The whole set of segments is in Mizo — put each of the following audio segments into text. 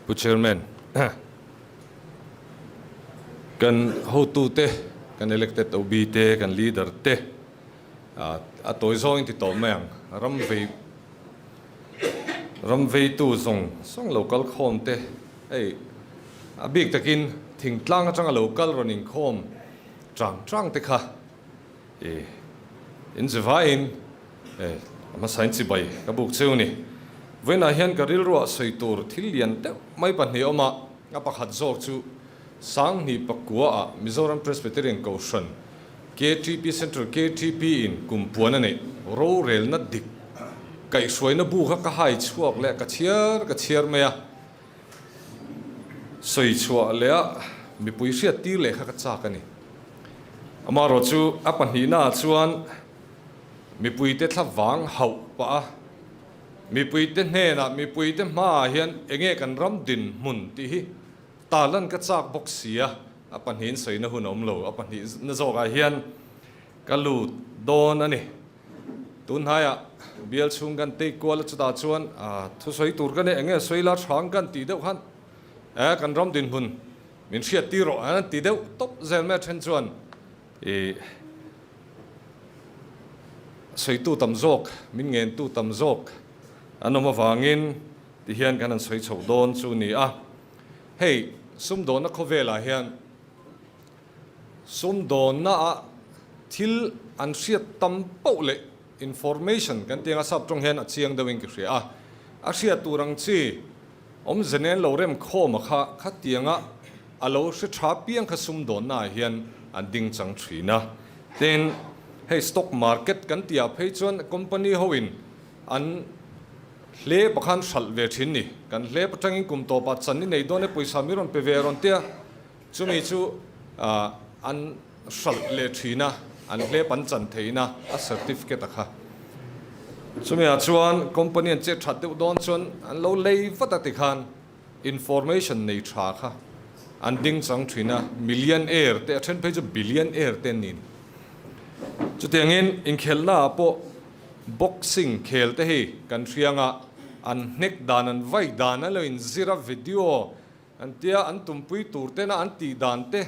Pu Chairman, kan hotute, kan elected OB te, kan leader te a tawi zawngin ti tawh mai ang. Ram vei ram veitu zawng zawng lo kal khawm te hei a bik takin thingtlang atanga lo kal rawn inkhawm chang chang te kha I inzivaiin a hmasain chibai ka buk cheu ni. Vawiinah hian ka rilruah sawi tur thil lian deuh mai pahnih awm a, a pakhat zawk chu Sanghnih Pakua-ah Mizoram Presbyterian Kohhran, KTP Central KTP in kum puan a neih rorelna dik kaihhruaina bu kha ka hai chhuak leh ka chhiar ka chhiar mai a, sawi chhuah leh a mipui hriat tir leh kha ka chak a ni. Amaherawh chu a pahnihnaah chuan mipuite thla vang hauh pah a, mipuite hnenah mipuite hmaah hian enge kan ram dinhmun tih hi talan ka chak bawk si a, a pahnihin sawina hun a awm lo, a pahnihna zawkah hian ka lut dawn a ni. Tunhnaiah bial chhung kan tei kual a, chutah chuan thusawi tur ka nei enge sawi la hrang kan tih deuh khan kan ram dinhmun Min hriat tir rawh an ti deuh tawp zel mai a then chuan i sawitu tam zawk, min ngentu tam zawk an awm avangin ti hian kan han sawi chho dawn chu ni a. Hei sumdawnna khawvelah hian sumdawnna ah thil an hriat tam poh leh information kan tih anga sap tawng hian a chiang deuhin ka hria a, a hriat tur ang chi Awmze nen lo rem khawm a kha khatianga a lo hre tha piang kha sumdawnna ah hian an ding chang thin a. Tin, hei stock market kan tih ah phei chuan company ho in an hlep a khan hralh ve thin ni. Kan hlep atangin kum tawpah chan i nei dawn e pawisa mi rawn pe ve rawn tia chumi chu an hralh leh thin a, an hlep an chan theihna a certificate a kha. Chumi ah chuan company an chet that deuh dawn chuan an lo lei vat a tikhan information nei tha kha an ding chang thin a, millionaire te a then phei chu billionaire te an ni. Chutiangin inkhelhna ah pawh boxing khel te hei kan hriang a, an hnek dan an vai dan an lo inzir a video An tia an tumpui tur tena an tih dan te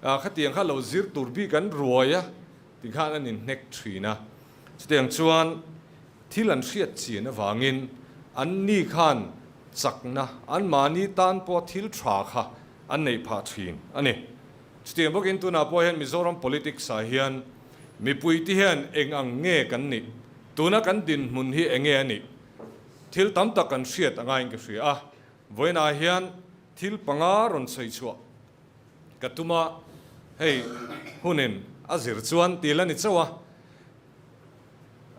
khatiang kha lo zir tur bik an ruai a ti khan an inhnek thin a. Chutiang chuan thil an hriat chian avangin an ni khan chakna anmahni tan pawh thil tha kha an neih phah thin a ni. Chutiang bawkin tunah pawh hian Mizoram politics ah hian mipui te hian eng ang nge kan nih, tuna kan dinhmun hi enge a nih thil tam tak kan hriat a ngaiin ka hria a. Vawiinah hian thil panga rawn sawi chhuah ka tum a, hei hunin a zir chuan til a ni chauh a,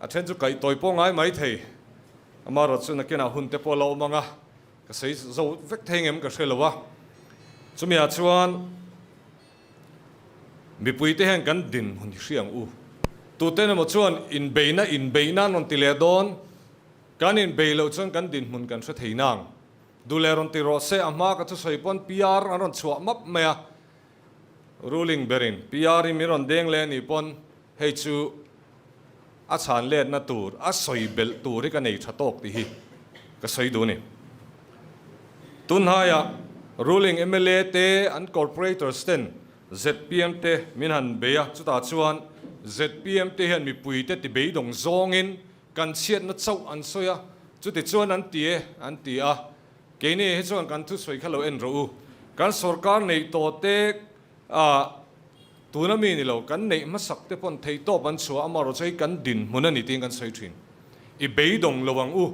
a then chu kaih tawi pawh ngai mai thei, amaherawh chu nakinah hun te pawh a la awm ang a, ka sawi zo vek thei ngem ka hre lo a, chumiah chuan mipuite hian kan dinhmun hi hria ang u, tuten emaw chuan inbeihna inbeihna an rawn ti leh dawn. Kan inbei loh chuan kan dinhmun kan hre thei nang. Duh leh rawn ti rawh se, a hma ka thusawi pawn PR an rawn chhuah map mai a. Ruling berin PR in min rawn deng leh anih pawn hei chu a chhan letna tur, a sawi belh tur hi ka nei tha tawk tih hi ka sawi duh a ni. Tunhnaiah ruling mla te an corporators ten zpm te min han bei a, chutah chuan zpm te hian mipui te ti beidawng zawngin Kan chhiatna chauh an sawi a, chutichuan an ti e, an ti a. Keini hi chuan kan thusawi kha lo en rawh u. Kan sorkar neih tawh te ah tuna mi ni lo, kan neih hmasak te pawn theihtawp an chhuah amaherawh chu hei kan dinhmun a ni tiin kan sawi thin. I beidawng lo ang u,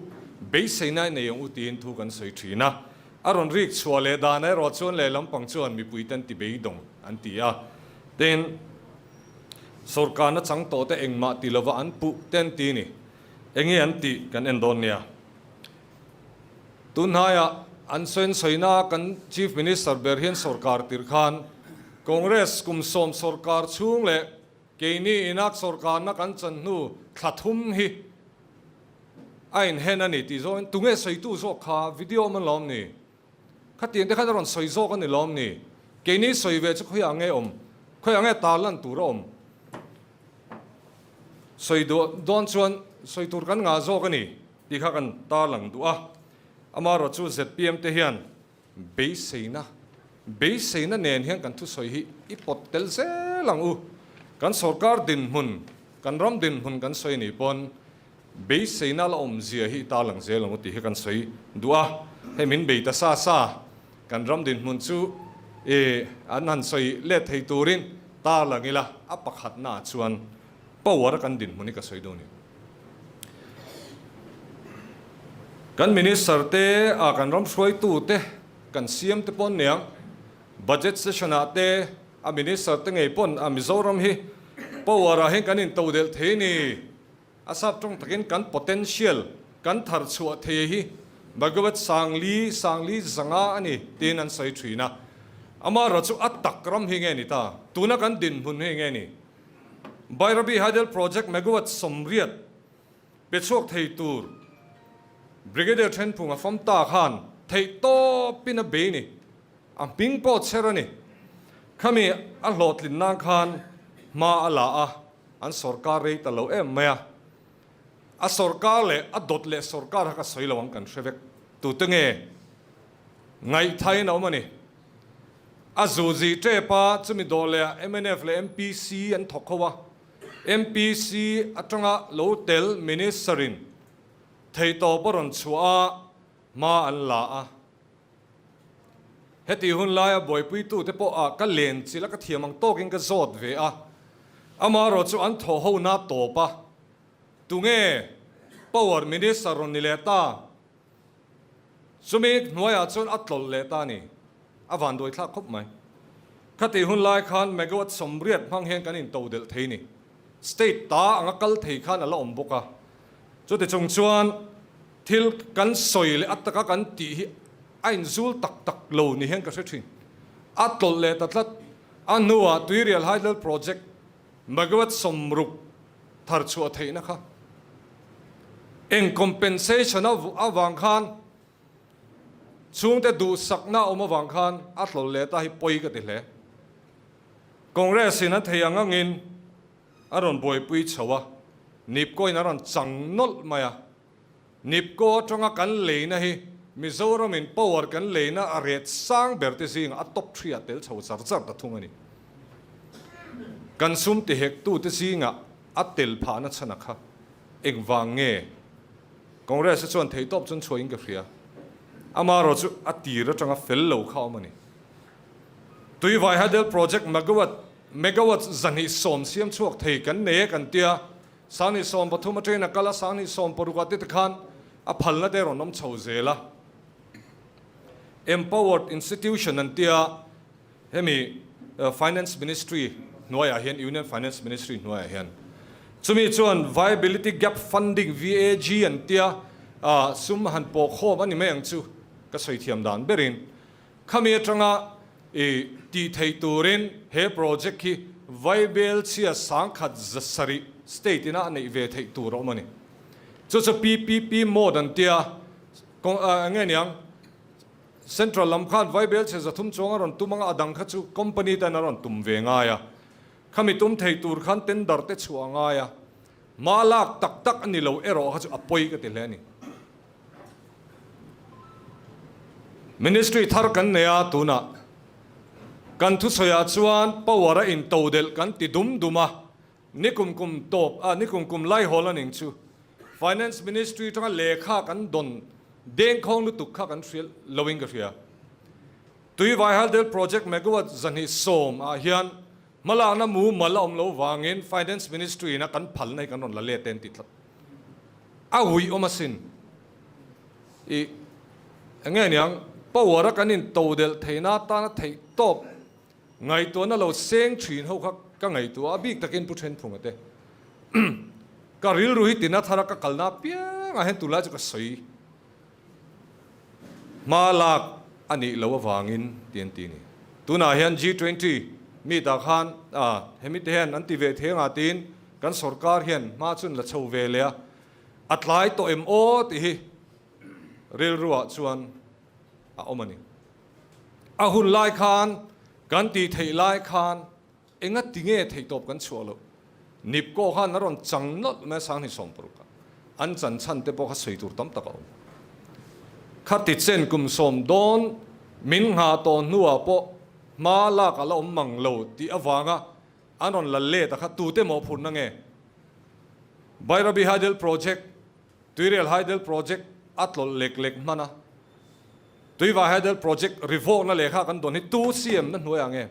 beiseina i nei ang u tiin thu kan sawi thin a. A rawn rik chhuah leh dan erawh chuan lehlam pang chuan mipui ten ti beidawng an ti a. Tin. Sorkarna chang tawh te engmah ti lova an puh te an ti ni. Enge an tih kan en dawn nia. Tunhnaiah an sawi an sawina a kan Chief Minister ber hian sorkar tir khan Congress kum sawm sorkar chhung leh keini inak sorkarna kan chan hnu thla thum hi a inhen a ni tih zawngin tunge sawitu zawk kha video awm an lawm ni. Khatiang te khan a rawn sawi zawk a ni lawm ni? Keini sawi ve chu khawiah nge awm? Khawiah nge tarlan tur a awm? Sawi duh dawn chuan sawi tur kan ngah zawk a ni tih kha kan tarlang duh a. Amaherawhchu zpm te hian Beiseina, Beiseina nen hian kan thusawi hi i pawt tel zel ang u. Kan sorkar dinhmun, kan ram dinhmun kan sawi nih pawn beiseina la awmzia hi i tarlang zel ang u tih hi kan sawi duh a. Hei min bei ta sa sa, kan ram dinhmun chu i an han sawi let thei turin tarlang ila a pakhatnaah chuan power a kan dinhmun hi ka sawi dawn i. Kan Minister te a kan ram hruaitu te kan siam te pawn niang Budget session ah te a Minister te ngei pawn a Mizoram hi power ah hian kan in to delh thei ni a sap tawng takin kan potential kan thar chhuah thei hi Bhagavat Sangli Sangli zanga a ni tiin an sawi thin a amaherawh chu a tak ram hi nge ni ta tuna kan dinhmun hi nge ni. Bairabi Hydel Project megawatt 80 pe chhuak thei tur Brigadier Thenphung a fam ta khan theih tawpin a bei ni. A hming pawh chher a ni. Khami a hlawhtlin nan khan hma a la a, an sorkar rei ta lo em mai a. A sorkar leh a dawt leh sorkar kha ka sawi lo ang kan hre vek. Tute nge ngaihthain a awm a ni. A zuzi tep a, chumi dawh leh ah mnf leh MPC an thawk ho a, MPC atanga lo tel Minister in theihtawp a rawn chhuah a, hma an la a. Heti hun laia buaipuitute pawh ah ka len chilh a, ka thiam ang tawkin ka zawt ve a, amaherawh chu an thawh ho na tawp a, tunge Power Minister rawn ni leh ta? Chumi hnuaiah chuan a tlawlh leh ta a ni. A vanduai thlak khawp mai. Khatih hun lai khan megawatt 80 hmang hian kan into delh thei ni. State ta anga kal thei khan a la awm bawk a. Chuti chung chuan thil kan sawi leh a taka kan tih hi a inzul tak tak lo ni hian ka hre thin. A tlawlh leh ta tlat. A hnuah Tuirial Hydel Project megawatt 60 thar chhuah theihna kha eng compensation avang khan chhungte duhsakna awm avang khan a hlawl leh ta hi pawi ka ti hle. Congress in a thei ang angin a rawn buaipui chho a, Nipco in a rawn chang nawlh mai a. Nipco atanga kan leina hi Mizoram in power kan leina a ret sang ber te zingah a top three ah tel chho char char ta thung a ni. Kan sum ti hek tu te zingah a tel phahna chhan a kha engvang nge? Congress te chuan theihtawp chuan chhuahin ka hria. Amaherawh chu a tir atanga fel lo kha awm a ni. Tuivai Hydel Project megawatt megawatt 220 siam chhuak thei kan nei e kan tia. 2013 atangin a kal a, 2016 ah te te khan a phalna te rawn awm chho zel a. Empowered Institution an tia hemi Finance Ministry hnuaiah hian, Union Finance Ministry hnuaiah hian chumi chuan Viability Gap Funding, VAG, an tia sum han pawh khawm a ni mai ang chu ka sawi thiam dan berin. Khami atanga i tih theih turin he project hi Vaibel chhia 1700 state ina a neih ve theih tur a awm a ni. Chu chu PPP mode an tia, eng nge niang, Central lam khan Vaibel chhia 300 chuang a rawn tum anga a dang kha chu company ten a rawn tum ve ngai a. Khami tum thei tur khan tender te chhuah a ngai a. Hma lak tak tak a ni lo erawh kha chu a pawi ka ti hle a ni. Ministry thar kan nei a, tunah kan thusawiah chuan power a intodelh kan ti dum dum a, nikum kum tawp a nikum kum laihawl a ning chu Finance Ministry atanga lehkha kan dawn dengkhawng lutuk kha kan hriat loin ka hria. Tuivai Hydel Project megawatt 220 ah hian hmalakna mumal a awm lo vangin Finance Ministry in a kan phalna hi kan rawn la let e an ti tlat. A ui awm asin. I enge niang power a kan in to delh theihna atana theih tawp ngaihtuahna lo seng thin ho kha ka ngaihtuah a bik takin Pu Thenphunga te ka rilru hi tina thara ka kalna apiangah hian tunlai chu ka sawi hma lak a nih loh avangin ti an ti a ni. Tunah hian G20 meet ah khan hemi te hian an ti ve thei anga tiin kan sorkar hian hma chun la chho ve leh a, a tlai tawh em aw tih hi rilruah chuan a awm a ni. A hun lai khan kan tih theih lai khan Enga ti nge theihtawp kan chhuah loh? Nipko khan a rawn chang nawlh mai a, 2016 ah. An chan chhan te pawh kha sawi tur tam tak a awm. Khati chen kum sawm dawn Min nghah tawh hnuah pawh hma lak a la awm mang lo tih avanga an rawn la let a kha tute mawhphurhna nge? Bairabi Hydel Project, Tuirial Hydel Project a tlawlh lek lek hman a, Tuiva Hydel Project rivawkna lehkha kan dawn hi tu siamna hnuaiah nge?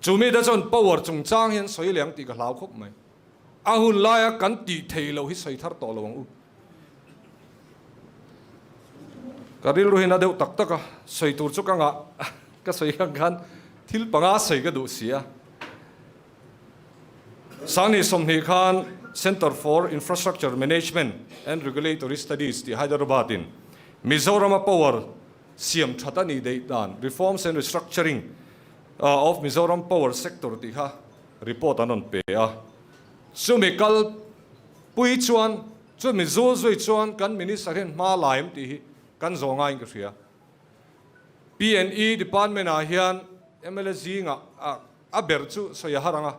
Chu mite chuan power chungchang hi an sawi leh ang tih ka hlau khawp mai. A hun laia kan tih theih loh hi sawi thar tawh lo ang u. Ka rilru hi na deuh tak tak a, sawi tur chu ka ngah ka sawi ang khan thil panga sawi ka duh si a. Sangni 20 khan Centre for Infrastructure Management and Regulatory Studies tih Hyderabad in Mizoram a power siam that a nih daih dan Reforms and Restructuring of Mizoram Power Sector tih kha report an rawn pe a. Chumi kal pui chuan, chumi zul zui chuan kan Minister hian hma lai em tih hi kan zawh ngaiin ka hria. PNE Department ah hian mla zingah a ber chu sawi a har ang a,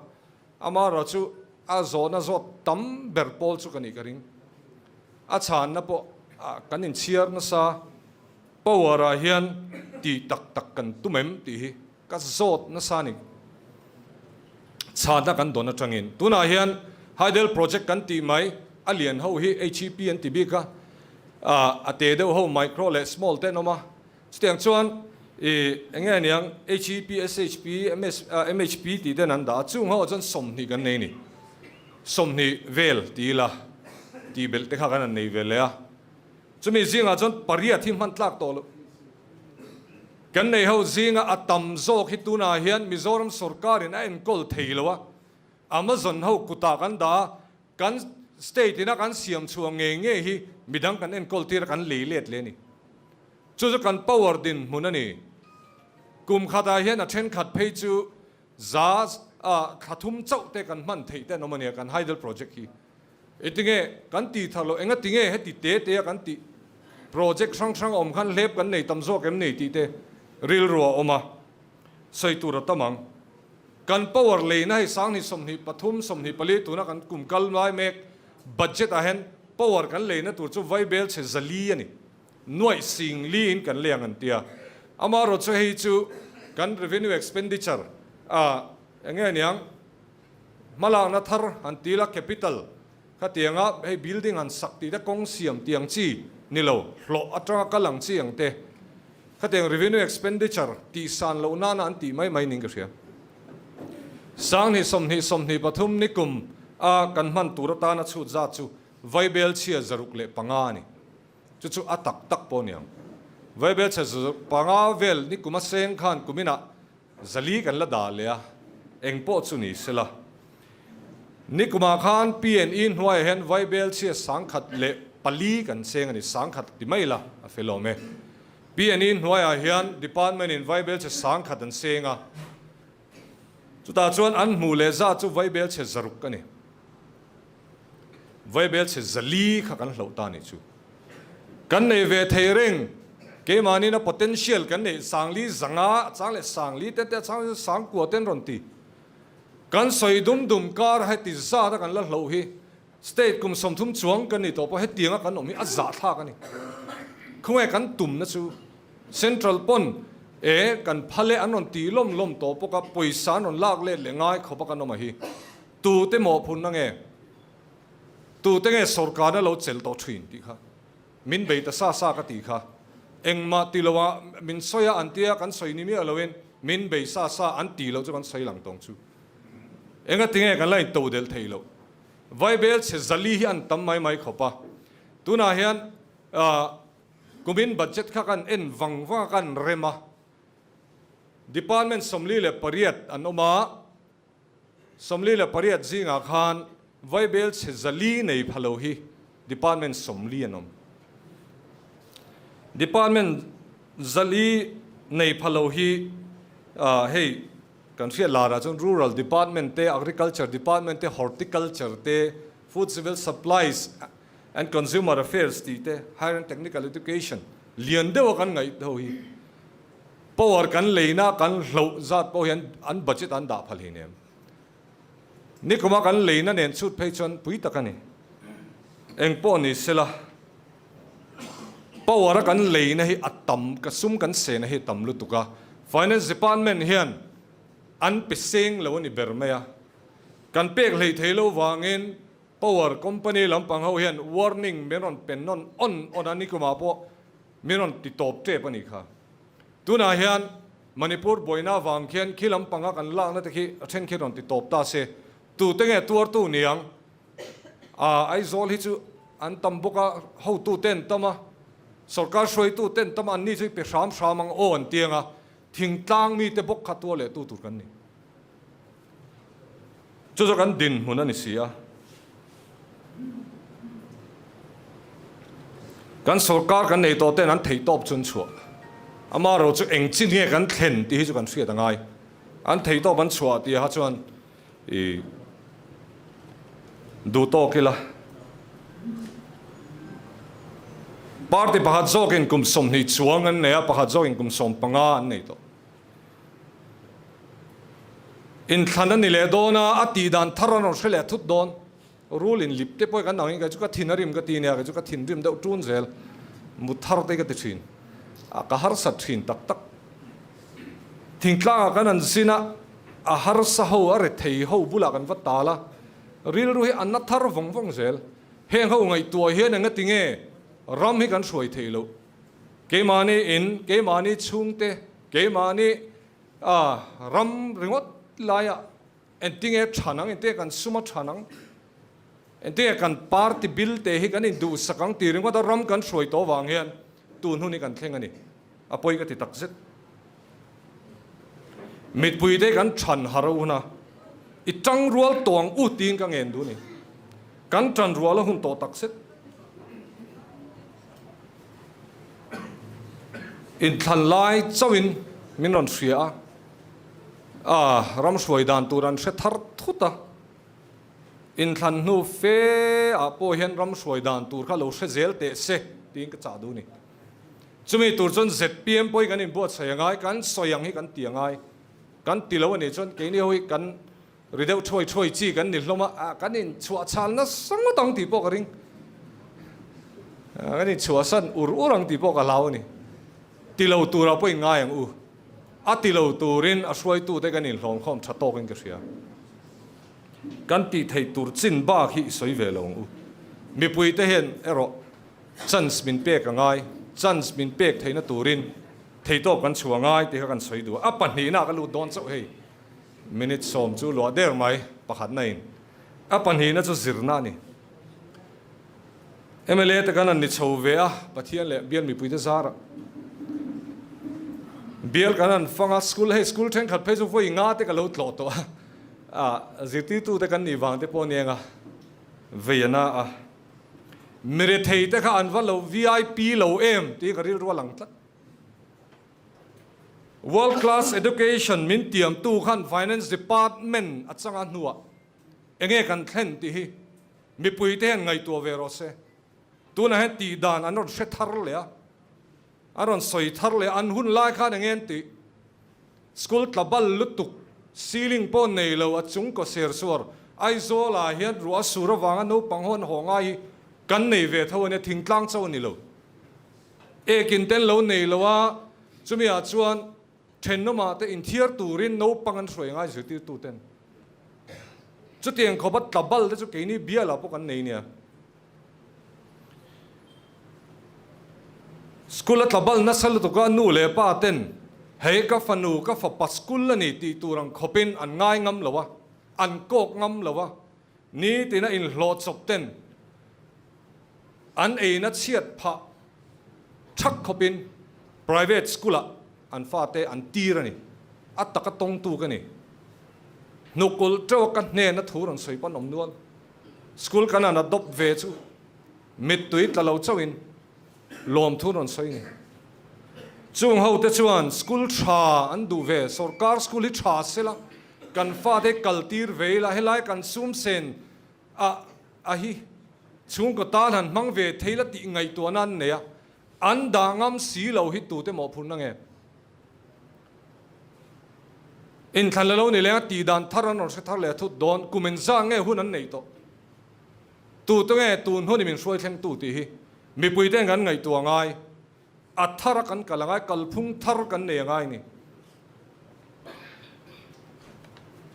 amaherawh chu a zawhna zawt tam ber pawl chu ka nih ka ring. A chhanna pawh kan inchhiar nasa, power ah hian tih tak tak kan tum em tih hi Ka zawt nasa a ni. Chhana kan dawn atangin tunah hian Hydel Project kan tih mai, a lian ho hi HEP an ti bik a, a te deuh ho micro leh small te an awm a. Chutiang chuan i eng nge aniang HEP, SHP, MS, MHP tih ten an dah a, chung ho ah chuan 20 kan nei a ni. 20 vel ti ila tih belh te kha kan han nei ve leh a. Chumi zingah chuan pariat hi hman tlak tawh loh. Kan nei ho zinga a tam zawk hi tunah hian Mizoram sorkarin a enkawl thei lo a, Amazon ho kutah kan dah a, kan state ina kan siam chhuah ngei ngei hi midang kan enkawl tir a kan lei let leh a ni. Chu chu kan power dinhmun a ni. Kum khatah hian a thenkhat phei chu za thla thum chauh te kan hman theih te an awm a nia kan hydel project hi. Engtinge kan tih thar loh, engatinge heti te te a kan tih project hrang hrang a awm khan hlep kan nei tam zawk em nei tih te rilru a awm a, sawi tur a tam ang. Kan power leina hei 20 23 24 tuna kan kum kal lai mek budget ah hian power kan leina tur chu vaibel chhe zali a ni. Nuaih sing liin kan lei ang an tia. Amaherawhchu hei chu kan revenue expenditure ah enge aniang Hmalakna thar han ti la capital khatianga hei building han sak tih te kawng siam tih ang chi ni lo, hlawh atanga kal ang chi ang te khatiang revenue expenditure tih san loh nana an tih mai mai niin ka hria. 20 20 23 nikum a kan hman tur atana chhut zat chu Vaibel chhia 605 a ni. Chu chu a tak tak pawh a ni ang. Vaibel chhia 605 vel nikum a seng khan kuminah Zali kan la dah leh a, eng pawh chu ni sela. Nikumah khan PNE hnuaiah hian Vaibel chhia 1004 kan cheng a ni, 1000 ti mai ila a fel awm e. PNE hnuaiah hian Department in Vaibel chhe 1000 an seng a, chutah chuan an hmuh leh zat chu Vaibel chhe 600 a ni. Vaibel chhe 400 kha kan hloh ta nih chu. Kan nei ve thei reng, keimahniin a potential kan neih 40 500 a chang leh 40 ten te a chang leh 90 ten rawn ti. Kan sawi dum dum kar heti zat a kan la hloh hi state kum 30 chuang kan ni tawh pawh hetianga kan awm hi a zahthlak a ni. Khawnge kan tumna chu central pawn e kan phal e an rawn ti lawm lawm tawh bawk a, pawisa an rawn lak let leh ngai khawp a kan awm a hi. Tute mawhphurhna nge? Tute nge sorkarna lo chelh tawh thin tih kha min bei ta sa sa ka tih kha. Engmah ti lo a min sawi a an tia kan sawi ni miah loin min bei sa sa an ti loh chu kan sawi lang tawng chu. Engati nge kan la in to delh thei loh? Vaibel chhe 400 hi an tam mai mai khawp a. Tunah hian kumin budget kha kan en vang vang a kan rem a. Department 48 an awm a. 48 zingah khan Vaibel chhe 400 nei pha lo hi Department 40 an awm. Department 400 nei pha lo hi hei kan hriat larah chuan Rural Department te, Agriculture Department te, Horticulture te, Food Civil Supplies and Consumer Affairs tih te, Higher and Technical Education lian deuha kan ngaih ho hi Power kan leina kan hloh zat pawh hian an budget an dah phal hi nem. Nikuma kan leina nen chhut phei chuan pui tak a ni. Eng pawh ni sela. Power a kan leina hi a tam, ka sum kan sena hi a tam lutuk a, Finance Department hian an pe seng lo a ni ber mai a. Kan pek hlei thei lo vangin Power company lampang ho hian warning min rawn pe nawn awn awn a, nikumah pawh min rawn ti tawp tep a nih kha. Tunah hian Manipur buaina avang khian khi lampanga kan lakna te khi a then khi rawn ti tawp ta se, tute nge tuartu niang? A, Aizawl hi chu an tam bawk a, hotu te an tam a, sorkar hruaitu te an tam a, anni chu i pe hram hram ang aw an ti ang a, thingtlang mite bawk kha tuar leh tu tur kan ni. Chu chu kan dinhmun a ni si a. Kan sorkar kan nei tawh ten an theih tawp chu an chhuah. Amaherawh chu eng chin nge kan thlen tih hi chu kan hriat a ngai. An theih tawp an chhuah tih ah chuan i duh tawk ila. Party pakhat zawkin kum 20 chuang an nei a, pakhat zawkin kum 15 an nei tawh. Inthlan a ni leh dawn a, a tih dan thar an rawn hre leh thut dawn. Rul in lip te pawh hi kan angin kei chu ka thin a rim ka ti nia, kei chu ka thinrim deuh ṭun zel. Mut thar te hi ka ti ṭhin. A ka harsat ṭhin tak tak. Thingtlangah kan han zin a, a harsa ho, a rethei ho bulah kan va tal a, rilru hi a na thar vawng vawng zel. Heng ho ngaihtuah hian engati nge ram hi kan hruai theih loh? Keimahni in, keimahni chhungte, keimahni ram ringawt laiah entinge than ang, entinge kan sum a than ang, entinge kan party bill te hi kan induhsak ang tih ringawt a ram kan hruai tawh vang hian tun hun hi kan thleng a ni. A pawi ka ti tak zet. Mitpui te kan than har a hun a, i tang rual tawh ang u tiin ka ngen duh a ni. Kan tan rual a hun tawh tak zet. Inthlan lai chauhin min rawn hria a, a ram hruai dan tur an hre thar thut a. Inthlan hnu fe ah pawh hian ram hruai dan tur kha lo hre zel teh se tiin ka chah duh a ni. Chumi tur chuan zpm pawh hi kan inbuatsaih a ngai, kan sawi ang hi kan ti a ngai. Kan ti lo a nih chuan keini ho hi kan Ri deuh thuai thuai chi kan ni hlawm a, kan inchhuahchhal nasa ngawt ang tih pawh ka ring. Kan inchhuahsan ur ur ang tih pawh ka hlau a ni. Ti lo turah pawh inngai ang u. A ti lo turin a hruaitute kan inhlawmkhawm tha tawkin ka hria. Kan tih theih tur chin bak hi i sawi ve lo ang u. Mipuite hian erawh chance min pek a ngai, chance min pek theihna turin theitawp kan chhuah ngai tih kha kan sawi duh a. A pahnihna ka lut dawn chauh hei. Minute 10 chu luah der mai pakhatna in a pahnihna chu zirna a ni. Mla te kan han ni chho ve a, Pathian leh bial mipuite zarah bial kan han fang a, school hei school thenkhat phei chu vawi nga te ka lo tlawh tawh a, a zirtirtu te kan nih vang te pawh aniang a vei a na a, mirethei te kha an va lo vip lo em tih ka rilru a lang tlat. World Class Education min tiamtu khan Finance Department a changa hnuah enge kan thlen tih hi mipuite hian ngaihtuah ve rawh se. Tunah hian tih dan an rawn hre thar leh a, an rawn sawi thar leh a, an hun lai khan enge an tih? School tla bal lutuk, ceiling pawh nei lo, a chung kaw ser suar, Aizawlah hian ruah a sur avanga naupang ho an haw ngai hi kan nei ve tho a nia, thingtlang chauh a ni lo. Ekin ten lo nei lo a, chumi ah chuan thenawmah te inthiar turin naupang an hruai ngai zirtirtu ten. Chutiang khawpa tla bal te chu keini bialah pawh kan nei nia. School a tla bal nasa lutuk a, nu leh pa ten hei ka fanu ka fapa school a ni tih tur ang khawpin an ngai ngam lo a, an kawk ngam lo a, nitina inhlawh chawp ten An eina chhiat phah thak khawpin private school-ah an fate an tir a ni. A taka tawngtu ka ni. Hnukulh teuh ka hnena thu rawn sawi pawn awm nual. School kan han adopt ve chu mittui tla lo chauhin lawmthu rawn sawi ni. Chung hote chuan school tha an duh ve, sorkar school hi tha sela kan fate kal tir ve ila helai kan sum sen A a hi chhungkaw tan han hmang ve thei la tih ngaihtuahna an nei a, an dah ngam si lo hi tute mawhphurhna nge? Inthlan la lo ni leng a tih dan thar an rawn hre thar leh a thut dawn, kum engzah nge hun an neih tawh? Tute nge tun hun i min hruai thleng tu tih hi mipui ten kan ngaihtuah ngai. A thar a kan kal a ngai, kalphung thar kan nei a ngai ni.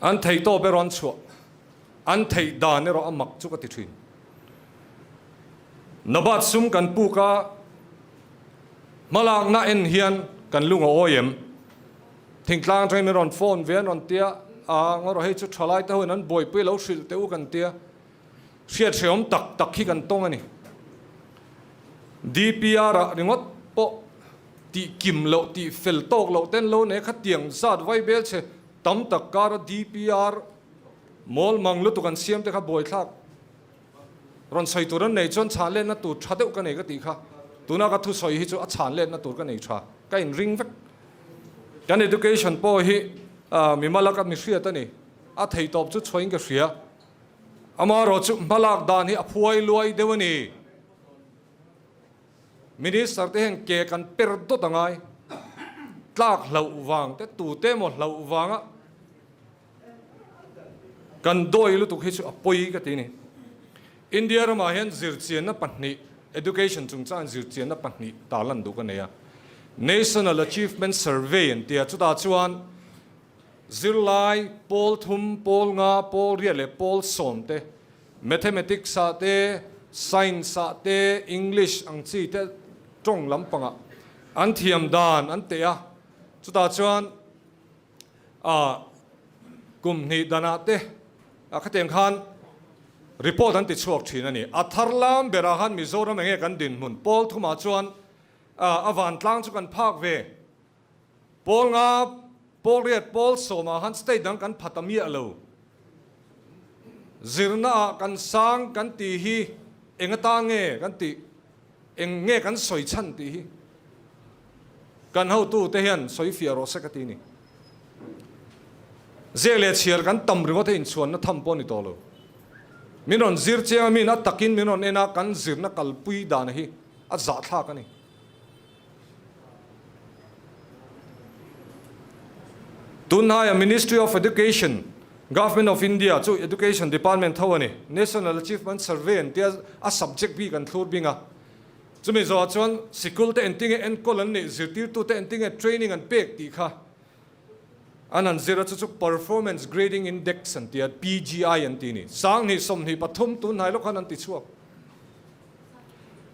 An theih tawp erawh an chhuah, an theih dan erawh a mak chu ka ti thin. Nabat sum kan puk a, hmalakna en hian kan lung a awi em? Thingtlang atangin min rawn phone ve an rawn tia, a ngaw rawh hei chu thalai te hoin an buaipui lo hrilh teh u kan tia. Hriat hrehawm tak tak hi kan tawng a ni. DPR ah ringawt pawh tih kim loh, tih fel tawk loh ten lo nei khatiang zat vai bel che tam tak kara DPR mawl mang lutuk an siam te kha buaithlak rawn sawi tur an nei chuan chhan letna tur tha deuh ka nei ka tih kha. Tuna ka thusawi hi chu a chhan letna tur ka nei tha, ka inring vek. Kan education pawh hi mimal a ka mi hriat a ni, a theihtawp chu chhuahin ka hria. Amaherawh chu hmalak dan hi a phuai luai deuh a ni. Minister te hian ke kan per dawt a ngai. Tlak hlauh vang te, tute emaw hlauh vanga kan dawi lutuk hi chu a pawi ka ti a ni. India ramah hian zirchianna pahnih, education chungchang zirchianna pahnih tarlan duh ka nei a. National Achievement Survey an ti a, chutah chuan Zirlai, pawl thum, pawl nga, pawl riat leh pawl sawm te, Mathematics ah te, Science ah te, English ang chi te tawng lampangah an thiam dan an teh a, chutah chuan ah kum hnih danah te khatiang khan report an ti chhuak thin a ni. A thar lam berah khan Mizoram enge kan dinhmun pawl thumah chuan a vantlang chu kan phak ve. Pawl nga, pawl riat, pawl sawmah khan state dang kan pha ta miah lo. Zirna ah kan sang kan tih hi eng atan nge kan tih, eng nge kan sawi chhan tih hi kan hotu te hian sawi fiah rawh se ka ti ni. Ziak leh chhiar kan tam ringawt hi inchhuanna tham pawh a ni tawh lo. Min rawn zir chiang a, min a takin min rawn en a, kan zirna kalpui dan hi a zahthlak a ni. Tunhnaia Ministry of Education, Government of India chu Education Department tho a ni. National Achievement Survey an tia a subject bik an thlur bing a. Chumi zawhah chuan sikul te engtinge enkawl an nih, zirtirtute engtinge training an pek tih kha an han zir a, chu chu Performance Grading Index an tia, PGI an ti a ni. 20 23 tunhnai lawk khan an ti chhuak.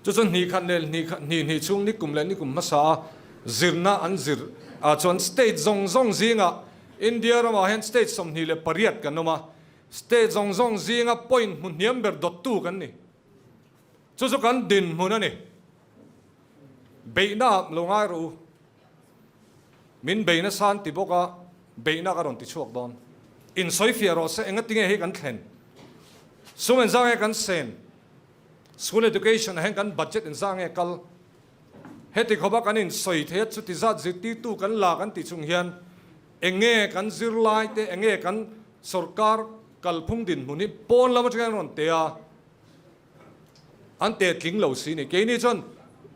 Chu chu hnih khat leh hnih khat hnih hnih chhung nikum leh nikum hmasa a zirna an zir ah chuan state zawng zawng zingah India ramah hian state 28 kan awm a, state zawng zawng zinga point hmu hniam ber dawttu kan ni. Chu chu kan dinhmun a ni. Beihna ah lo ngai rawh u. Min bei nasa an ti bawk a, beihna ka rawn ti chhuak dawn. Insawifiah rawh se, engatinge hei kan thlen? Sum engzah nge kan sen? School education ah hian kan budget engzah nge kal? Heti khawpa kan insawi thei a, chuti zat zirtirtu kan la kan tih chung hian enge kan zirlai te, enge kan sorkar kalphung dinhmun hi pawn lam atangin an rawn teh a, An teh tling lo si ni. Keini chuan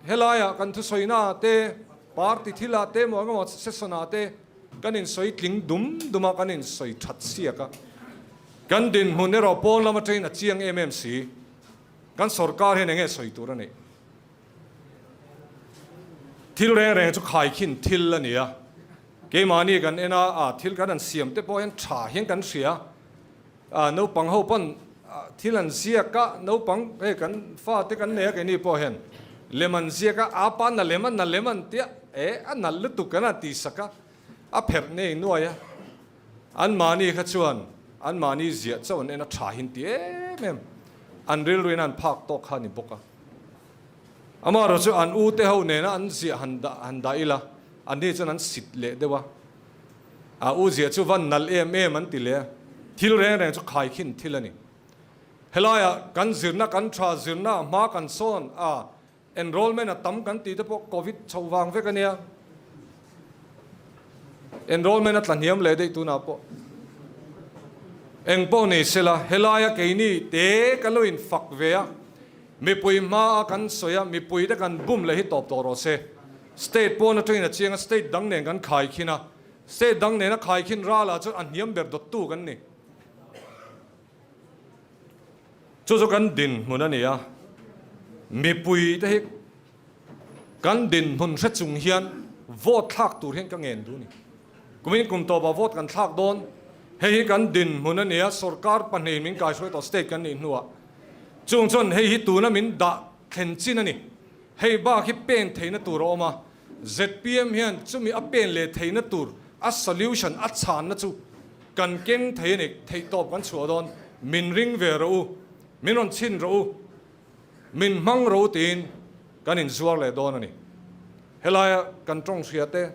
helaiah kan thusawina te, party thilah te emaw engemaw session ah te kan insawi tling dum dum a, kan insawi that siak a. Kan dinhmun erawh pawn lam atangin a chiang em em si. Kan sorkar hian enge sawi tur a nih? Thil reng reng chu khaikhin thil a ni a. Keimahni kan en a, a thil kan han siam te pawh hian tha hian kan hria. Naupang ho pawn thil an ziak a, naupang hei kan fate kan nei a keini pawh hian lem an ziak a, a pa na lem a na lem an tia e a nalh lutuk kan han tihsak a, a pherh nei nuai a, anmahni kha chuan anmahni ziah chauh an en a tha hin ti em em, an rilruin an phak tawk kha a ni bawk a. Amaherawhchu chu an ute ho nena an ziah han dah han dah ila anni chuan an sit leh deuh a. A u ziah chu van nalh em em an ti leh a, thil reng reng chu khaikhin thil a ni. Helaiah kan zirna kan tha zirna a hma kan sawn a, enrollment a tam kan tih te pawh covid chho vang vek a nia. Enrollment a tla hniam leh daih tunah pawh. Eng pawh nei sela, helaia keini te kan lo infak ve a, mipui hmaa kan sawi a, mipui te kan bum leh hi tawp tawh rawh se. State pawn atangin a chiang a, state dang nen kan khaikhin a, state dang nena khaikhin ralah chuan a hniam ber dawttu kan ni. Chu chu kan dinhmun a ni a, mipui te hi. Kan dinhmun hre chung hian vote thlak tur hian ka ngen duh a ni. Kumin kum tawpah vote kan thlak dawn. Hei hi kan dinhmun a nia, sorkar pahnihin min kaihruai tawh state kan nih hnuah. Chung chuan hei hi tuna min dah thlen chin a ni. Hei bak hi pen theihna tur a awm a, zpm hian chumi a pen leh theihna tur a solution a chhanna chu kan keng thei a ni, theihtawp kan chhuah dawn. Min ring ve rawh u, min rawn chhin rawh u. Min hmang ro tiin kan inzuar leh dawn a ni. Helaia kan tawng hria te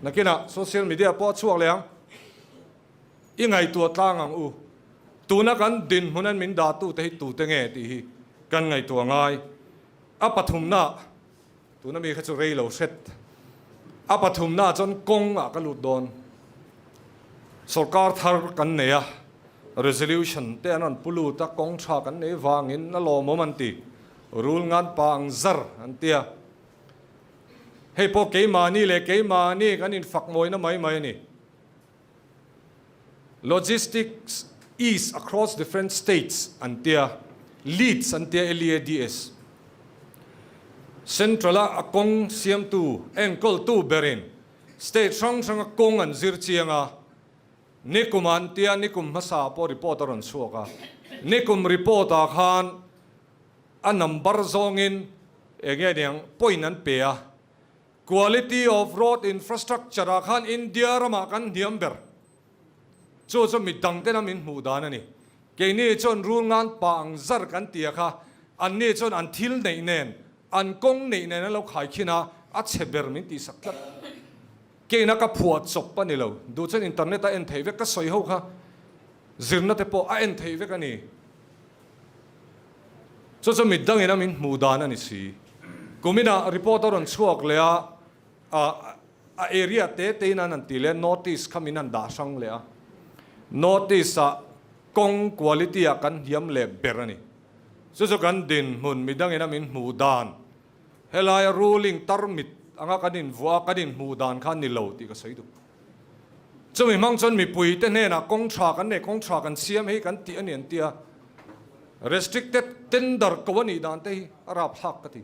nakinah social media pawh a chhuak leh ang. I ngaihtuah tlang ang u. Tuna kan dinhmunan min dahtu te hi tute nge tih hi kan ngaihtuah ngai. A pathumna, tuna mi kha chu rei lo hret. A pathumna chuan kawng ah ka lut dawn. Sorkar thar kan nei a, resolution te an rawn pu lut a, kawng tha kan nei vangin a lawmawm an ti. Rul ngan pa ang zar an ti a. Hei pawh keimahni leh keimahni kan infak mawina mai mai a ni. Logistics ease across different states an tia, LEADS an tia, L-E-A-D-S. Central-a a kawng siamtu, enkawltu berin state hrang hranga kawng an zir chiang a, nikum an tia, nikum hmasa pawh report a rawn chhuak a, nikum report-ah khan a number zawngin eng nge niang point an pe a, Quality of road infrastructure ah khan India ramah kan hniam ber. Chu chu mi dang tena min hmuh dan a ni. Keini chuan rul ngan pa ang zar kan ti a kha, anni chuan an thil neih nen, an kawng neih nen an lo khai khin a, a chhe ber min tihsak tlat. Keina ka phuah chawp a ni lo, duh chuan internet a en theih vek, ka sawi ho kha zirna te pawh a en theih vek a ni. Chu chu mitdangin a min hmuh dan a ni si. Kuminah report a rawn chhuak leh a, a area te te in an han ti leh a, notice kha min han dah hrang leh a. Notice ah kawng quality ah kan hniam leh ber a ni. Chu chu kan dinhmun midangin a min hmuh dan, helaia ruling tarmit anga kan invuah a, kan inhmuh dan kha a ni lo tih ka sawi duh. Chumi hmang chuan mipuite hnenah kawng tha kan nei, kawng tha kan siam hei kan tih a ni an ti a. Restricted tender ko a nih dan te hi a rapthlak ka ti.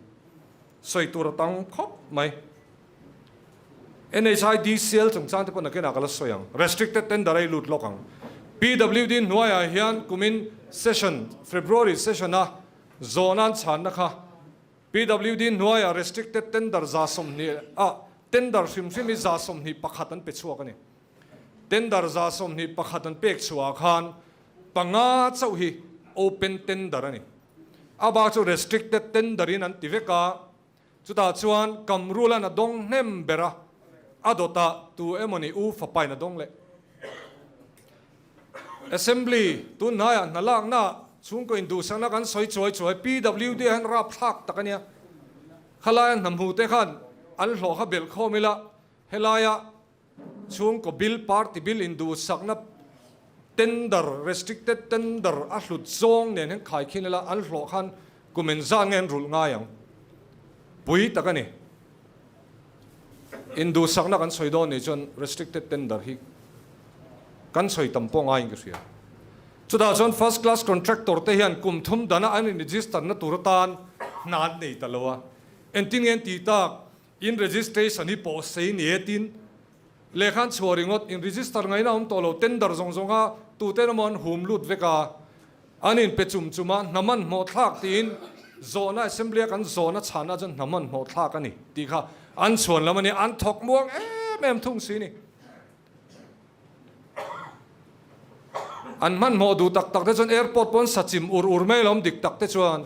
Sawi tur a tam khawp mai. NHIDCL chungchang te pawh nakinah ka la sawi ang. Restricted tender a i lut lawk ang. PWD hnuaiah hian kumin session, February session a zawhna an chhanna kha PWD hnuaiah restricted tender 120 ah tender hrim hrim hi 21 an pe chhuak a ni. Tender 21 an pek chhuahah khan panga chauh hi open tender a ni. A bak chu restricted tender in an ti vek a, chutah chuan Kamrulan a dawng hnem ber a, a dawtah tu emawni U Fapain a dawng leh. Assembly tun hnaiah hna lakna chhungkaw induhsakna kan sawi chuai chuai PWD ah hian rapthlak tak a nia. Khalaia hna hmu te khan an hlawh kha belh khawm ila helaia chhungkaw bill party bill induhsakna tender restricted tender a hlut zawng nen hian khaikhin ila an hlawh khan kum engzat nge an rulh ngai ang pui tak a ni. Induhsakna kan sawi dawn nih chuan restricted tender hi kan sawi tam pawh ngaiin ka hria. Chutah chuan first class contractor te hian kum thum dana an in register na tur atan hna an nei ta lo a. Engtin nge an tih tak, in registration hi pawh sei ni e tin lehkha an chhuah ringawt, in register ngaihna a awm tawh lo, tender zawng zawng kha tute emaw an hum lut vek a. An inpe chum chum a, hna hmanhmawh thlak tiin zawhna assembly a kan zawhna chhanna chuan hna hmanhmawh thlak a ni tih kha an chhuan lam a ni, an thawk muang em em thung si ni. An hmanhmawh duh tak tak te chuan airport pawh an sa chim ur ur mai alawm dik tak te chuan.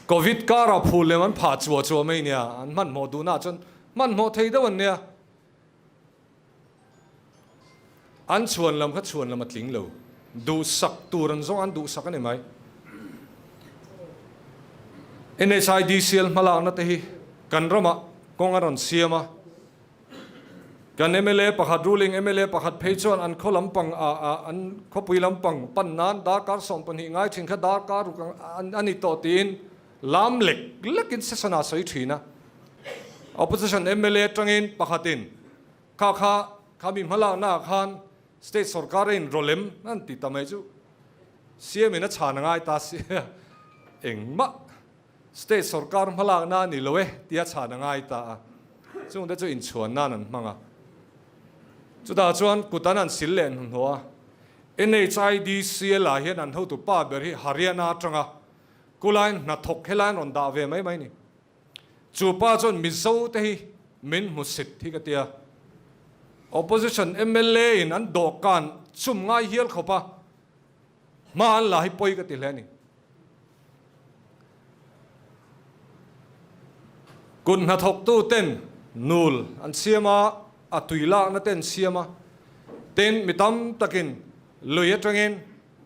Covid karah phul lem an phah chuah chuah mai nia, an hmanhmawh duhnaah chuan hmanhmawh thei deuh an nia. An chhuan lam kha chhuan lam a tling lo. Duhsak tur an zawng an duhsak a ni mai. NHIDCL hmalakna te hi kan ramah kawng a rawn siam a. Kan mla pakhat ruling mla pakhat phei chuan an khaw lampang ah an khawpui lampang pan nan darkar 12 ngai thin kha darkar ruk a ni tawh tiin lam lek lekin session ah sawi thin a. Opposition mla atangin pakhatin Kha kha kha mi hmalakna ah khan state sorkar a inrawlem an ti ta mai chu CM in a chhan a ngai ta si. engmah state sorkar hmalakna a ni lo e tia chhan a ngai ta a, chungte chu inchhuan nan an hmang a. Chutah chuan kut an han sil leh hnuhnawh a, NHIDCL ah hian an hotu pa ber hi Haryana atanga kulaiin hnathawk helaiin rawn dah ve mai mai a ni. Chu pa chuan Mizo te hi min hmu sit hi ka tia. Opposition mla in an dawhkan chum ngai hial khawp a, hma an la hi pawi ka ti hle a ni. Kut hnathawktu ten nul an siam a, a tui lakna te an siam a, tin mi tam takin lui atangin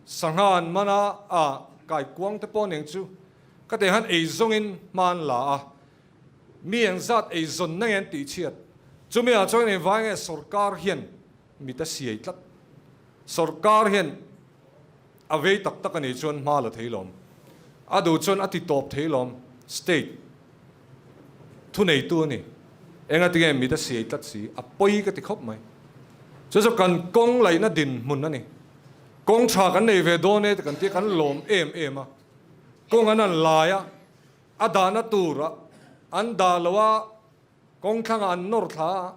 sangha an man a, a kaikuang te pawh ning chu ka tih han eizawngin hma an la a, mi engzat eizawnna nge an tihchhiat? Chumi ah chuan engvai nge sorkar hian mit a siai tlat? Sorkar hian a vei tak tak a nih chuan hma la thei lawm, a duh chuan a ti tawp thei lawm, state thuneitu a ni. Engatinge mit a siai tlat si? A pawi ka ti khawp mai. Chu chu kan kawng laihna dinhmun a ni. Kawng tha kan nei ve dawn e ti kan tia kan lawm em em a. Kawng an han lai a, a dahna tur a an dah lo a, kawng thlangah an nawr thla a,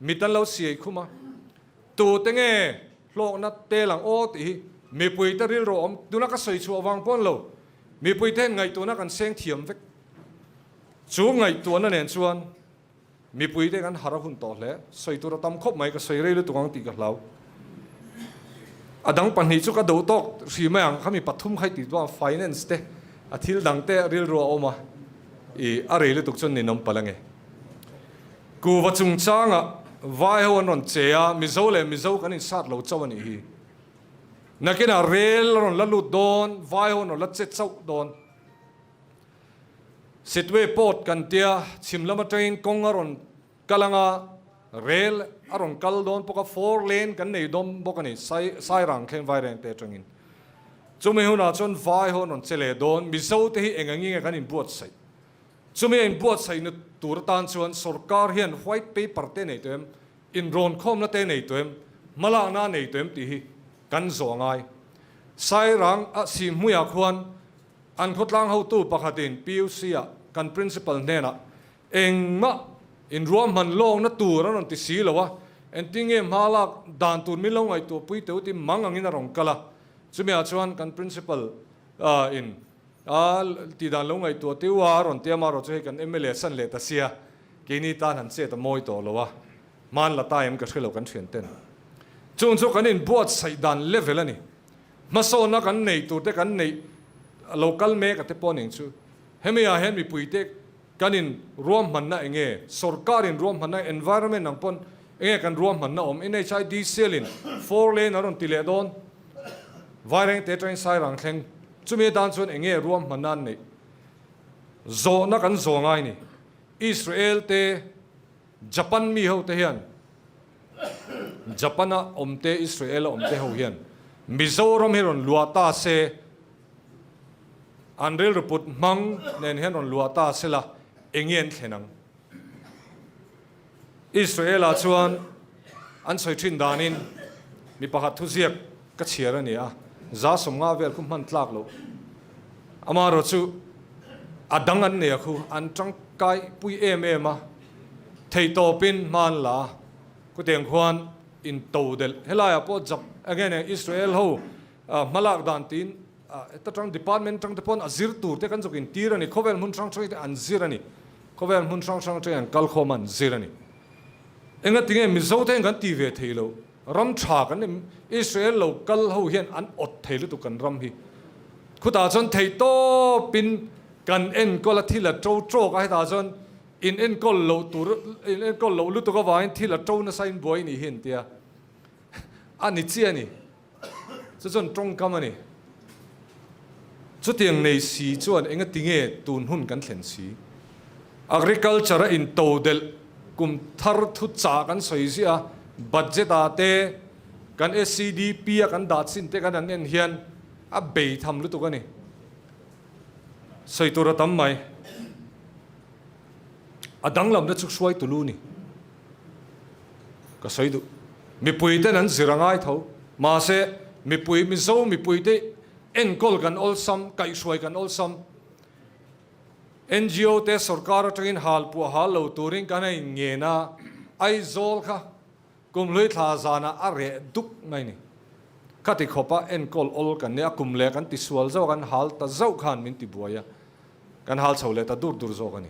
mit an lo siai khum a. Tute nge hlawkna tel ang aw tih hi mipuite rilru awm, tuna ka sawi chhuah vang pawn lo, mipuite hian ngaihtuahna kan seng thiam vek. Chu ngaihtuahna nen chuan Mipuite kan har a hun tawh hle. Sawi tur a tam khawp mai, ka sawi rei lutuk ang tih ka hlau. A dang pahnih chu ka duh tawk hri mai ang, khami pathum kha i tih chuan finance te, a thil dang te rilru a awm a, i a rei lutuk chuan ninawm palh ange. Kuva chungchangah vai ho an rawn che a, Mizo leh Mizo kan insat lo chauh a nih hi. Nakinah rel a rawn la lut dawn, vai ho an rawn la che chauh dawn. Sitwe Port kan tia, chhim lam atangin kawng a rawn kal ang a, rel a rawn kal dawn bawk a, four lane kan nei dawn bawk a ni, Sairang thleng Vairengte atangin. Chumi hunah chuan vai ho an rawn che leh dawn, Mizo te hi eng angin nge kan inbuatsaih? Chumi a inbuatsaihna tur atan chuan sorkar hian white paper te nei tawh em, inrawnkhawmna te nei tawh em, hmalakna a nei tawh em tih hi kan zawh a ngai. Sairang a Sihhmuiah khuan An khawtlang hotu pakhatin PUC-ah kan Principal hnenah engmah inruahman lawkna tur a rawn ti si lo a, engtin nge hma lak dan tur min lo ngaihtuahpui teu ti mang angin a rawn kal a. Chumiah chuan kan Principal in a tih dan lo ngaihtuah teu a, a rawn ti a, amaherawhchu hei kan mla san leh ta sia, keini tan han chet a mawi tawh lo a, hman la ta em ka hre lo kan thian ten. Chung chu kan inbuatsaih dan level a ni. Hmasawnna kan nei tur te kan neih lo kal mek a te pawh ning chu. Hemi ah hian mipui te kan in ruahmanna enge, sorkar in ruahmanna, environment ang pawn enge kan ruahmanna awm, NHIDCL in four lane a rawn ti leh dawn, Vairengte atangin Sairang thleng, chumi atan chuan enge ruahmanna an neih zawhna kan zawh ngai ni. Israel te Japan mi ho te hian Japan a awm te Israel a awm te ho hian Mizoram hi rawn luah ta se an rilru put hmang nen hian rawn luah ta se la enge an thlen ang? Israel ah chuan an sawi thin danin mi pakhat thuziak ka chhiar a ni a, 150 vel khu hman tlak loh. Amaherawhchu a dang an nei a khu an tangkai pui em em a, theihtawpin hma an la a, khutiang khuan in to delh. Helaiah pawh Jap again Israel ho hmalak dan tiin heta tang department tang te pawn a zir tur te kan zawk in tir a ni, khawvel hmun hrang hrang te an zir a ni, khawvel hmun hrang hrang atangin an kal khawm a an zir a ni. Engatinge Mizo te hian kan ti ve thei lo? Ram tha kan ni, Israel lo kal ho hian an awt thei lutuk kan ram hi. Khutah chuan theihtawpin kan enkawl a thil a to tawk a, hetah chuan in enkawl loh tur, in enkawl loh lutuk avangin thil a to nasa in buai nih hi an tia. A ni chiah a ni. Chu chuan tawngkam a ni. Chutiang nei si chuan engatinge tun hun kan thlen si? Agriculture a intodelh kum thar thu chah kan sawi ziah a, budget ah te kan SCDP a kan dah chin te kan han en hian a bei tham lutuk a ni. Sawi tur a tam mai. A danglamna chu hruai tulu ni. Ka sawi duh. Mipui ten an zir a ngai tho. Mahse, mipui, Mizo mipui te enkawl kan awlsam, kaihhruai kan awlsam. NGO te sorkar atangin hal puah hal lo turin kan a inngen a, Aizawl kha Kumhlui thla zanah a reh duk mai ni. Khati khawpa enkawl awl kan nia, kum leh kan tisual zauh a, kan hal ta zauh khan min tibuai a, kan hal chho leh ta dur dur zawk a ni.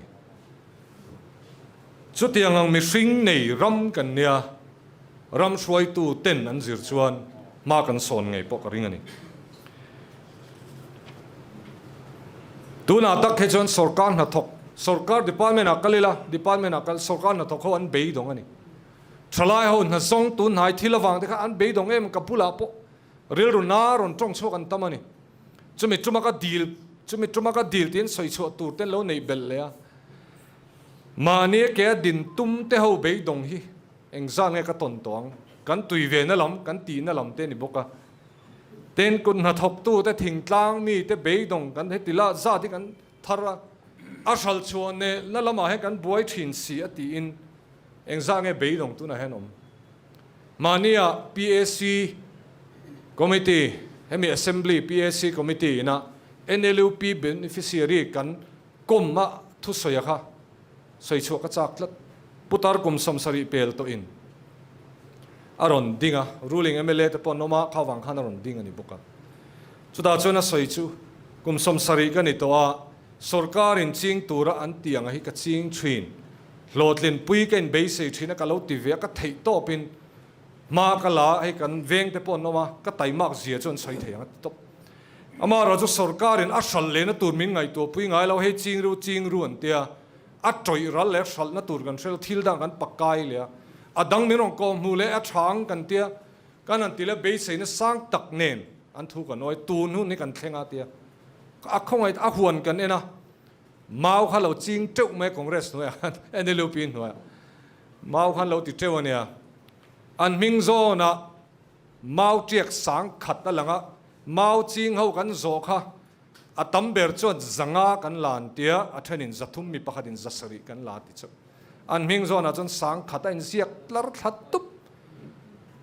Chutiang ang mihring nei ram kan nia, ram hruaitu ten an zir chuan hma kan sawn ngei pawh ka ring a ni. Tunah tak hi chuan sorkar hnathawk, sorkar department ah kal ila, department ah kal, sorkar hnathawk ho an beidawng a ni. Thalai ho hna zawng tun hnai thil avang te kha an beidawng em ka bulah pawh rilru na rawn tawng chhuak an tam a ni. Chumi tuma ka dil chumi tuma ka dil tiin sawi chhuah tur te an lo neih belh leh a. Mahni a ke a din tum te ho beidawng hi engzah nge ka tawn tawh ang? Kan tui ve na lam kan tih na lam te a ni bawk a. Tin kut hnathawktu te thingtlang mi te beidawng kan heti lah zat hi kan thar a, a hral chhuah neh na lamah hian kan buai thin si a tiin Engzah nge beidawng tunah hian awm? Mahnia PAC Committee, hemi Assembly PAC Committee ina NLUP beneficiary kan kawm a thusawi a kha sawi chhuah ka chak tlat. Putar kum 70 pel tawhin a rawn ding a, ruling mla te pawh an awm a, kha vang khan a rawn ding a ni bawk a. Chutah chuan a sawi chu kum 70 ka ni tawh a, Sorkarin ching tura an tih ang hi ka ching thin. Hlawhtlinpui ka inbeisei thin a, ka lo ti ve a, ka theih tawpin hma ka la a, hei kan veng te pawh an awm a, ka taimak zia chu an sawi thei ang a ti tawp. Amaherawh chu sorkarin a hralh lehna tur min ngaihtuahpui ngai lo, hei ching ru ching ru an tia, a tawih ral leh hralhna tur kan hre lo, thil dang kan pakai leh a, a dang min rawn kawm hmuh leh a tha ang kan tia, kan han ti leh beiseina sang tak nen an thu kan awi, tun hun hi kan thleng a tia. A khawngaih a huan kan en a, mau kha lo ching teuh mai Congress hnuaiah khan NLUP hnuaiah mau khan lo ti teuh a nia. An hming zawnah mau tiak sang khat a lang a, mau ching ho kan zawh kha a tam ber chuan zanga kan la an tia, a thenin 300 mi pakhatin 700 kan la ti chauh. An hming zawnah chuan sang khat a inziak tlar thla tup.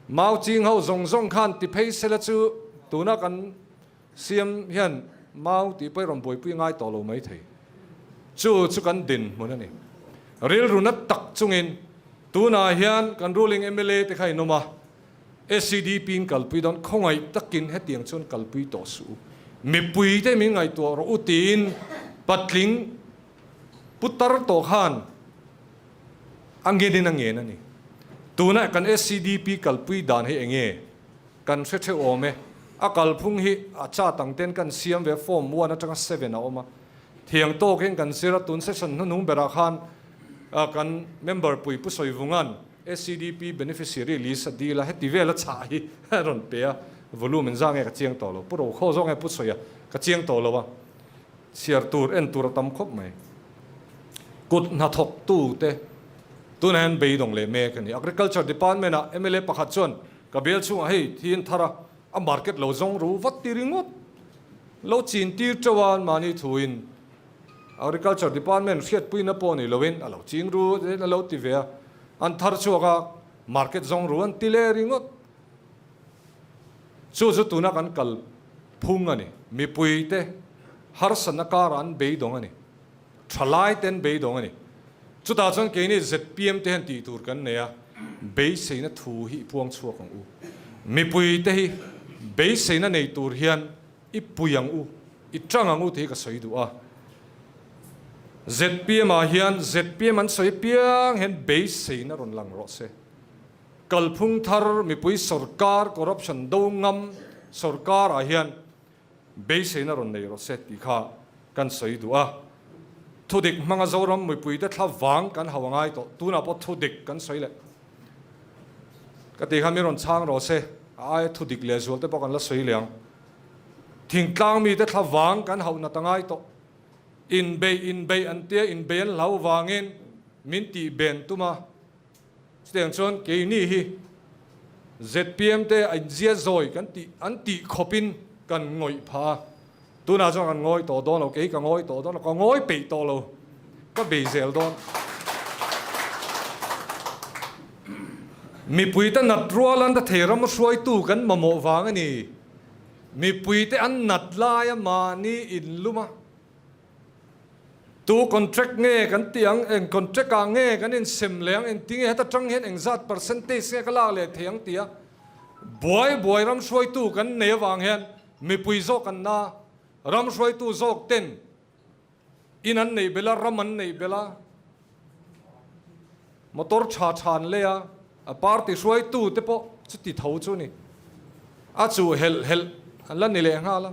Mau ching ho zawng zawng khan ti phei sela chu tuna kan Siam hian mau tih pawh i rawn buaipui ngai tawh lo mai thei. Chu chu kan dinhmun a ni. Rilru na tak chungin tunah hian kan ruling mla te kha in awm a, SEDP in kalpui dawn khawngaih takin hetiang chuan kalpui tawh suh u. Mipui te min ngaihtuah rawh u tiin patling putar tawh khan a ngenin a ngen a ni. Tunah kan SEDP kalpui dan hi enge? Kan hre theuh awm e. A kalphung hi a chat ang ten kan siam ve form one atanga seven a awm a. Thiang tawkin kan zir a, tun session hnuhnung berah khan kan member pui Pu Sawivunga'n SCDP beneficiary list a dil a, heti vel a chah hi a rawn pe a, volume in za nge ka chiang tawh lo, Pu Rokhaw zawk nge Pu Sawia ka chiang tawh lo a, chhiar tur en tur a tam khawp mai. Kut hnathawk tu te tunah hian beidawng leh mek a ni. Agriculture department ah mla pakhat chuan Ka bel chhungah hei thiin thar a, a market lo zawng ru vat ti ringawt. Lo chin tir teuh a mahni thuin Agriculture Department hriatpuina pawh ni loin a lo ching ru a lo ti ve a, an thar chhuak a, market zawng ru an ti leh ringawt. Chu chu tuna kan kal phung a ni. Mipuite harsatna karah an beidawng a ni. Thalai te an beidawng a ni. Chutah chuan keini zpm te hian tih tur kan nei a, beiseina thu hi i puang chhuak ang u. Mipui te hi beiseina nei tur hian i pui ang u, i tang ang u tih hi ka sawi duh a. Zpm ah hian zpm an sawi piang hian beiseina rawn lang rawh se. Kalphung thar mipui sorkar corruption do ngam sorkar ah hian Beiseina rawn nei rawh se tih kha kan sawi duh a. Thudik hmanga Zoram mipuite thla vang kan hau a ngai tawh. Tunah pawh thudik kan sawi leh. Ka tih kha min rawn chhang rawh se, a aia thudik leh zual te pawh kan la sawi leh ang. Thingtlang mite thla vang kan hauh nat a ngai tawh. Inbeih inbeih an tia, inbeih an hlau vangin min tih ben tum a. Chutiang chuan keini hi zpm te a inzia zawi kan tih an tih khawpin kan ngawih phah a, tunah chuan kan ngawi tawh dawn lo, kei ka ngawi tawh dawn lo, ka ngawi peih tawh lo, ka bei zel dawn. Mipuite nat rual an ta thei ram hruaitu kan mamawh vang a ni. Mipuite an nat laia mahni inlum a. Tu contract nge kan tih ang, eng contract ah nge kan insem leh ang, engti nge heta tang hian engzat percentage nge ka lak leh thei ang tia buai buai ram hruaitu kan nei avang hian mipui zawk an na, ram hruaitu zawk ten in an neih belh a, ram an neih belh a, motor tha tha an lei a, a party hruaitu te pawh chuti tho chu a ni. A chuh helh helh an la ni leh nghal a,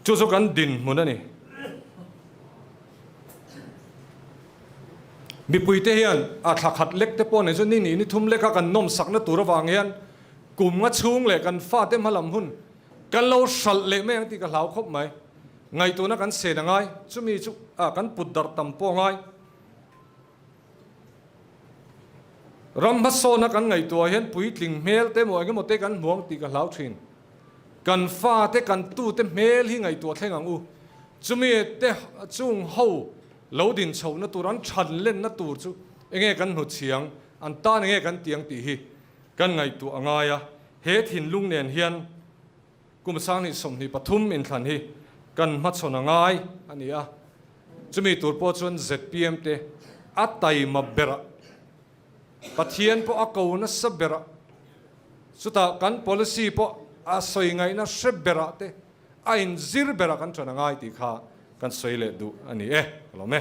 chu chu kan dinhmun a ni. Mipuite hian a thla khat lek te pawh nei chu ni ni ni thum leka kan nawmsakna tur avang hian kum nga chhung leh kan fate hmalam hun Kan lo hralh leh mai ang tih ka hlau khawp mai. Ngaihtuahna kan sen a ngai, chumi chu ah kan put darh tam pawh a ngai. Ram hmasawna kan ngaihtuah hian puitling hmel te emaw engemaw te kan hmu ang tih ka hlau thin. Kan fate kan tute hmel hi ngaihtuah thleng ang u. Chumi te chung ho lo din chhohna tur an than lenna tur chu enge kan hnuchhiang, an tan enge kan tiang tih hi kan ngaihtuah a ngai a. He thinlung nen hian kum 2023 inthlan hi kan hmachhawn a ngai a ni a, chumi tur pawh chuan zpm te a taima berah, Pathian pawh a ko nasa berah, chutah kan policy pawh a sawi ngaihna hre berah te a inzir berah kan ṭan a ngai tih kha kan sawi leh duh a ni e. Ka lawm e.